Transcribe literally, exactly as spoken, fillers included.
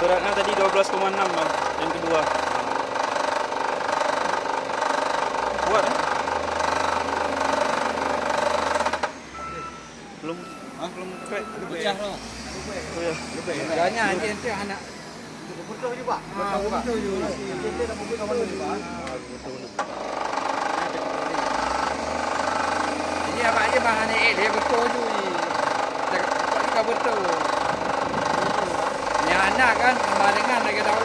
Beratnya tadi dua belas koma enam, Bang, yang kedua. Kuat, eh? Belum, ah, belum crack. Pecah tu. Oh, ya. Banyak anjing tu anak. Betul juga. Ah, betul juga. Jadi abang je bang aneuk eh, dia betul tu. Kok ni kau betul. Yang anak kan sama dengan lagi tahu